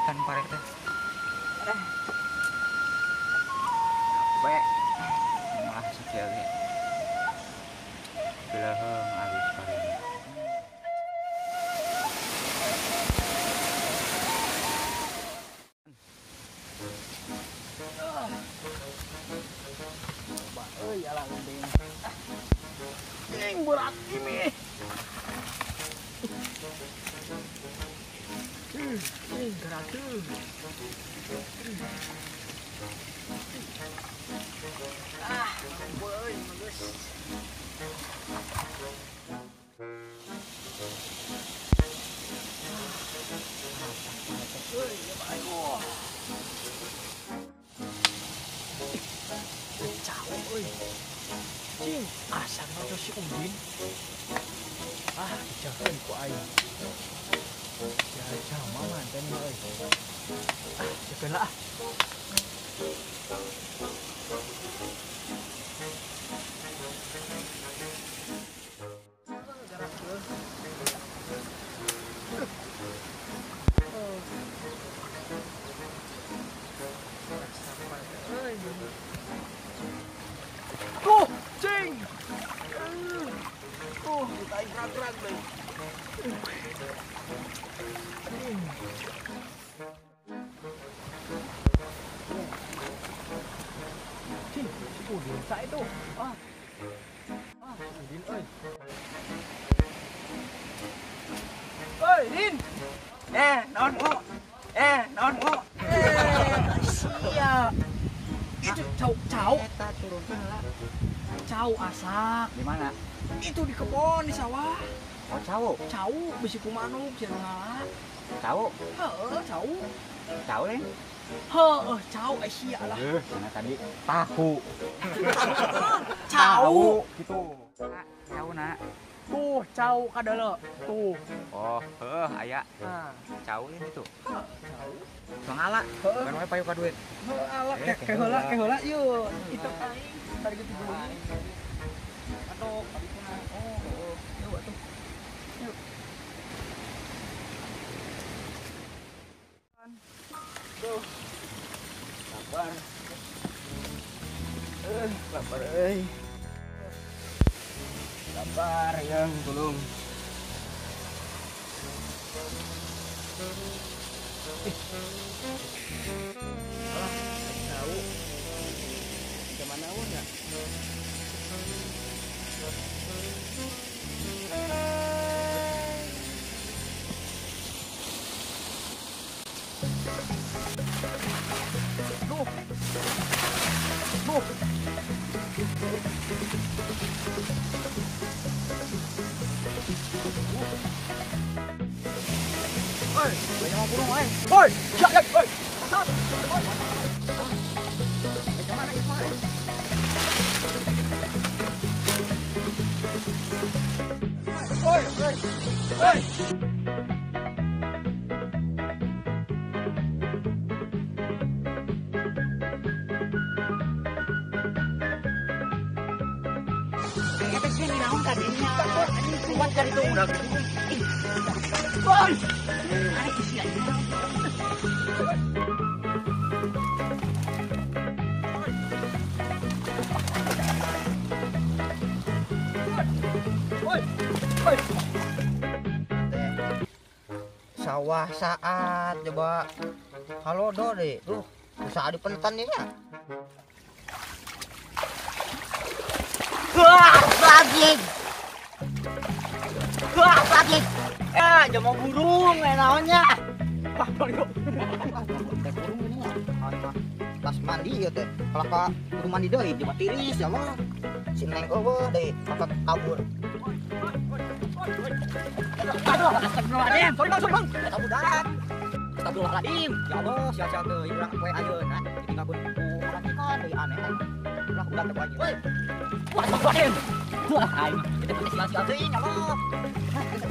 Kan pare teh. Capek. Malah sakieu ge. Beuleung alus pare. Coba euy alang deui. Cing berat ini. Cing gerak tuh. Ah, euy bagus. Euy, ayo. Cau euy. Cing, asal mah si Udin. Ah, dijauhkeun ku aing. Ya jama manten euy. Ah, jauhkeun lah ah. Tuh, cing. Tuh, kita gerak-gerak deh. Cing, si Udin sa itu. Ah. Ah, si Udin euy. Oi, Din. Naon mo? Naon mo? Sia. Itu cau. Eta turunkeun heula. Cau asak. Di mana? Itu di kebon, di sawah. Oh, cau. Cau bisi ku manuk cenah ngala. Cau. Heeh, cau. Cau lain? Heeh, cau sia lah. Karena tadi tahu. Cau gitu. Cau nak. Tuh, cau kadele. Tuh. Oh, heuh aya. Nah, cau lain itu. Heeh, cau. Bang ala. Heeh. Kan we payu ka duit. Heeh, ala ke heula, ke heula yeuh. Itu aing tadi gitu beli. Aduh, tadi kuna. Oh, heeh. Yuk atuh. Yuk. Tuh. Lapar. Lapar euy. Lapar yang tolong. Alah, tahu. Gimana ya? Duh. Duh. Oi, banyak burung oi. Oi, siap, siap, oi. Oi. Kemana, kemana? Oi, oi, oi. Oi. Oi. Oi. Sawah saat coba kalau do deh tuh usaha di pentan ini ya. Wah, lagi. Wah, lagi. Jangan burung naonnya. Wah, yuk. Teh burung ini ya. Tas mandi ya teh. Kalau ka kudu mandi deui coba tiris ya mah. Si neng eueuh deui, kakak kabur. Aduh, astagfirullahaladzim. Sorry bang, sorry bang. Kabur darat. Astagfirullahaladzim. Ya Allah, sia-sia teuing urang poe ayeuna ditinggalkeun ku urang deui aneh. Ulah udah teh aja. Woi. Wah, astagfirullahaladzim. Wah, aing itu teh sia-sia teuing ya Allah. Hah, geus